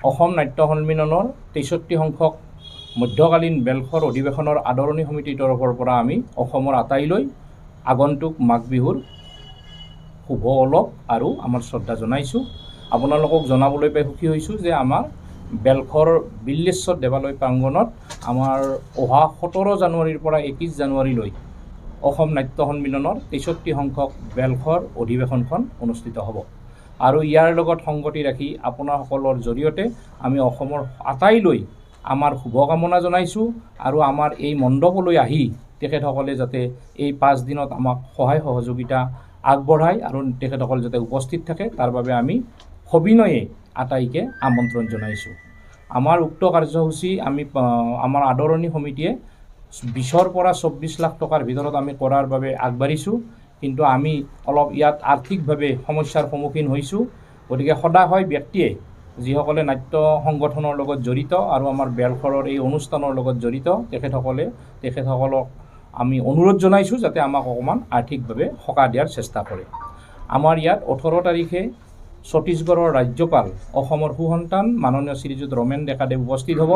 অসম নাট্য সন্মিলনৰ 63 সংখ্যক মধ্যকালীন বেলশৰ অধিৱেশনৰ আদৰণি সমিতিৰ তৰফৰ পৰা আমি অসমৰ আটাইলৈ আগন্তুক মাঘ বিহুৰ শুভ অলপ আৰু আমাৰ শ্ৰদ্ধা জনাইছোঁ। আপোনালোকক জনাবলৈ পাই সুখী হৈছোঁ যে আমাৰ বেলশৰ বিল্লেশ্বৰ দেৱালয় প্ৰাংগণত আমাৰ অহা 17 জানুৱাৰীৰ পৰা 21 জানুৱাৰীলৈ অসম নাট্য সন্মিলনৰ 63 সংখ্যক বেলশৰ অধিৱেশনখন অনুষ্ঠিত হ'ব। আৰু ইয়াৰ লগত সংগতি ৰাখি আপোনাসকলৰ জৰিয়তে আমি অসমৰ আটাইলৈ আমাৰ শুভকামনা জনাইছোঁ আৰু আমাৰ এই মণ্ডপলৈ আহি তেখেতসকলে যাতে এই 5 দিনত আমাক সহায় সহযোগিতা আগবঢ়ায় আৰু তেখেতসকল যাতে উপস্থিত থাকে তাৰ বাবে আমি সবিনয়ে আটাইকে আমন্ত্ৰণ জনাইছোঁ। আমাৰ উক্ত কাৰ্যসূচী আমি আমাৰ আদৰণি সমিতিয়ে 20ৰ পৰা 24 লাখ টকাৰ ভিতৰত আমি কৰাৰ বাবে আগবাঢ়িছোঁ, কিন্তু আমি অলপ ইয়াত আৰ্থিকভাৱে সমস্যাৰ সন্মুখীন হৈছোঁ। গতিকে সদাশয় ব্যক্তিয়ে যিসকলে নাট্য সংগঠনৰ লগত জড়িত আৰু আমাৰ বেলশৰৰ এই অনুষ্ঠানৰ লগত জড়িত তেখেতসকলক আমি অনুৰোধ জনাইছোঁ যাতে আমাক অকণমান আৰ্থিকভাৱে সকাহ দিয়াৰ চেষ্টা কৰে। আমাৰ ইয়াত 18 তাৰিখে ছত্তীশগড়ৰ ৰাজ্যপাল অসমৰ সুসন্তান মাননীয় শ্ৰীযুত ৰমেন ডেকাদেৱ উপস্থিত হ'ব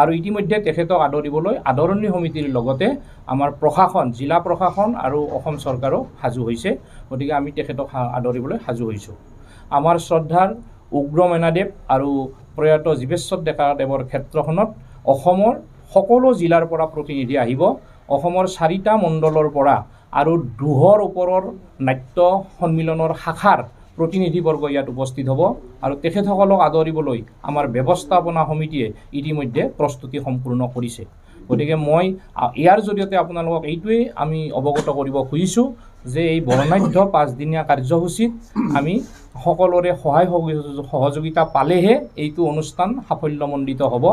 আৰু ইতিমধ্যে তেখেতক আদৰিবলৈ আদৰণি সমিতিৰ লগতে আমাৰ প্ৰশাসন, জিলা প্ৰশাসন আৰু অসম চৰকাৰো সাজু হৈছে। গতিকে আমি তেখেতক আদৰিবলৈ সাজু হৈছোঁ। আমাৰ শ্ৰদ্ধাৰ উগ্ৰ মেনাদেৱ আৰু প্ৰয়াত জীৱেশ্বৰ ডেকাদেৱৰ ক্ষেত্ৰখনত অসমৰ সকলো জিলাৰ পৰা প্ৰতিনিধি আহিব। অসমৰ 4টা মণ্ডলৰ পৰা আৰু 200ৰ ওপৰৰ নাট্য সন্মিলনৰ শাখাৰ প্ৰতিনিধিবৰ্গ ইয়াত উপস্থিত হ'ব আৰু তেখেতসকলক আদৰিবলৈ আমাৰ ব্যৱস্থাপনা সমিতিয়ে ইতিমধ্যে প্ৰস্তুতি সম্পূৰ্ণ কৰিছে। গতিকে মই ইয়াৰ জৰিয়তে আপোনালোকক এইটোৱেই আমি অৱগত কৰিব খুজিছোঁ যে এই বৰ্ণাঢ্য 5দিনীয়া কাৰ্যসূচীত আমি সকলোৰে সহায় সহযোগিতা পালেহে এইটো অনুষ্ঠান সাফল্যমণ্ডিত হ'ব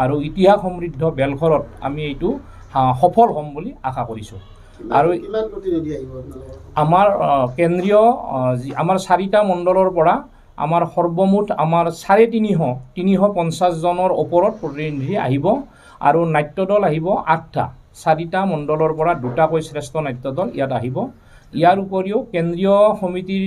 আৰু ইতিহাস সমৃদ্ধ বেলশৰত আমি এইটো সফল হ'ম বুলি আশা কৰিছোঁ। আৰু আমাৰ কেন্দ্ৰীয় আমাৰ 4টা মণ্ডলৰ পৰা আমাৰ সৰ্বমুঠ আমাৰ 350 জনৰ ওপৰত প্ৰতিনিধি আহিব আৰু নাট্যদল আহিব 8টা। 4টা মণ্ডলৰ পৰা 2টাকৈ শ্ৰেষ্ঠ নাট্যদল ইয়াত আহিব। ইয়াৰ উপৰিও কেন্দ্ৰীয় সমিতিৰ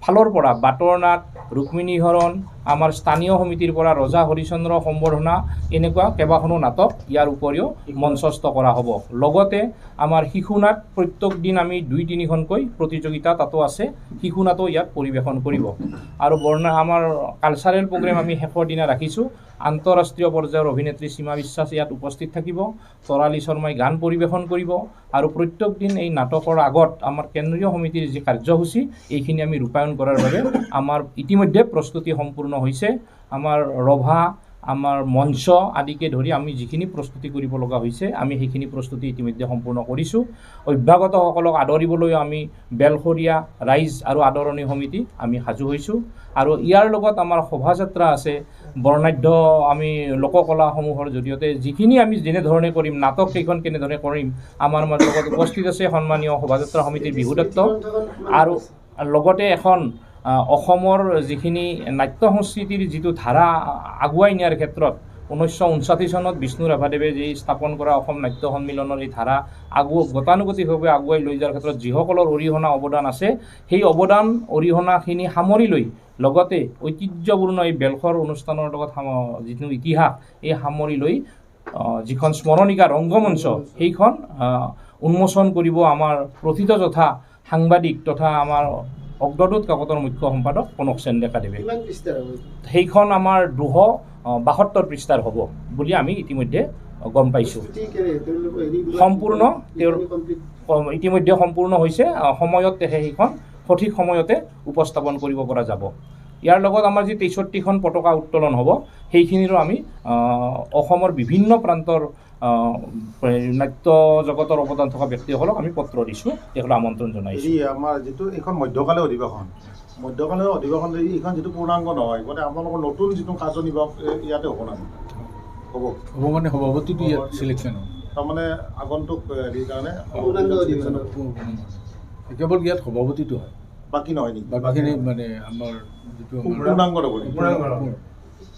ফালৰ পৰা বাটৰ নাট, ৰুক্মিণী হৰণ, আমাৰ স্থানীয় সমিতিৰ পৰা ৰজা হৰিচন্দ্ৰ সম্বৰ্ধনা, এনেকুৱা কেইবাখনো নাটক ইয়াৰ উপৰিও মঞ্চস্থ কৰা হ'ব। লগতে আমাৰ শিশু নাট প্ৰত্যেক দিন আমি 2-3খনকৈ প্ৰতিযোগিতা তাতো আছে, শিশু নাটো ইয়াত পৰিৱেশন কৰিব। আৰু আমাৰ কালচাৰেল প্ৰগ্ৰেম আমি শেষৰ দিনা ৰাখিছোঁ। আন্তঃৰাষ্ট্ৰীয় পৰ্যায়ৰ অভিনেত্ৰী সীমা বিশ্বাস ইয়াত উপস্থিত থাকিব, তৰালী শৰ্মাই গান পৰিৱেশন কৰিব আৰু প্ৰত্যেক দিন এই নাটকৰ আগত আমাৰ কেন্দ্ৰীয় সমিতিৰ যি কাৰ্যসূচী এইখিনি আমি ৰূপায়ণ কৰাৰ বাবে আমাৰ ইতিমধ্যে প্ৰস্তুতি সম্পূৰ্ণ হৈছে। আমাৰ ৰভা, আমাৰ মঞ্চ আদিকে ধৰি আমি যিখিনি প্ৰস্তুতি কৰিব লগা হৈছে আমি সেইখিনি প্ৰস্তুতি ইতিমধ্যে সম্পূৰ্ণ কৰিছোঁ। অভ্যাগতসকলক আদৰিবলৈ আমি বেলশৰীয়া ৰাইজ আৰু আদৰণি সমিতি আমি সাজু হৈছোঁ। আৰু ইয়াৰ লগত আমাৰ শোভাযাত্ৰা আছে, বৰ্ণাঢ্য আমি লোককলাসমূহৰ জৰিয়তে যিখিনি আমি যেনেধৰণে কৰিম, নাটক কেইখন কেনেধৰণে কৰিম, আমাৰ লগত উপস্থিত আছে সন্মানীয় শোভাযাত্ৰা সমিতিৰ বিহু দত্ত আৰু লগতে এখন অসমৰ যিখিনি নাট্য সংস্কৃতিৰ যিটো ধাৰা আগুৱাই নিয়াৰ ক্ষেত্ৰত 1959 চনত বিষ্ণু ৰাভাদেৱে যি স্থাপন কৰা অসম নাট্য সন্মিলনৰ এই ধাৰা গতানুগতিকভাৱে আগুৱাই লৈ যোৱাৰ ক্ষেত্ৰত যিসকলৰ অৰিহণা অৱদান আছে সেই অৱদান অৰিহণাখিনি সামৰি লৈ লগতে ঐতিহ্যপূৰ্ণ এই বেলশৰ অনুষ্ঠানৰ লগত যিটো ইতিহাস এই সামৰি লৈ যিখন স্মৰণিকা ৰংগমঞ্চ সেইখন উন্মোচন কৰিব আমাৰ প্ৰথিত যথা সাংবাদিক তথা আমাৰ অগ্ৰদূত কাকতৰ মুখ্য সম্পাদক কনক সেন ডেকাদেৱে। সেইখন আমাৰ 272 পৃষ্ঠাৰ হ'ব বুলি আমি ইতিমধ্যে গম পাইছোঁ। সম্পূৰ্ণ তেওঁৰ ইতিমধ্যে সম্পূৰ্ণ হৈছে। সময়ত সেইখন সঠিক সময়তে উপস্থাপন কৰিব পৰা যাব। ইয়াৰ লগত আমাৰ যি 63খন পতাকা উত্তোলন হ'ব সেইখিনিৰো আমি অসমৰ বিভিন্ন প্ৰান্তৰ নাট্য জগতৰ অৱদান থকা ব্যক্তিসকলক আমি পত্ৰ দিছোঁ, তেখেতক আমন্ত্ৰণ জনাইছোঁ। আমাৰ যিটো এইখন মধ্যকালীন অধিৱেশন, মধ্যকালীন অধিৱেশন এইখন যিটো পূৰ্ণাংগ নহয়, মানে আপোনালোকৰ নতুন যিটো কাৰ্যনিৰ্বাহক ইয়াতে হ'ব না হ'ব হ'ব মানে সভাপতিটো ইয়াত চিলেকশ্যন হ'ব, তাৰমানে আগন্তুক হেৰিৰ কাৰণে কেৱল ইয়াত সভাপতিটো হয়, বাকী নহয় নেকি? বাকীখিনি মানে আমাৰ যিটো পূৰ্ণাংগ হ'ব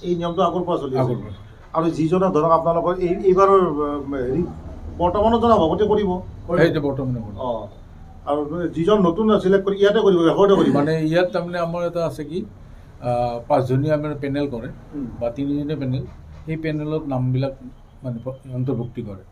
এই নিয়মটো আগৰ পৰা চলি আছে। আৰু যিজনে ধৰক আপোনালোকৰ এই এইবাৰৰ হেৰি বৰ্তমানৰ জনা সভাপতি কৰিব, সেইটো বৰ্তমানে অঁ, আৰু যিজন নতুন চিলেক্ট কৰি ইয়াতে কৰিব, এশতে কৰিব। মানে ইয়াত তাৰমানে আমাৰ এটা আছে কি পাঁচজনীয়া আমাৰ পেনেল কৰে বা তিনিজনীয়া পেনেল, সেই পেনেলত নামবিলাক মানে অন্তৰ্ভুক্তি কৰে।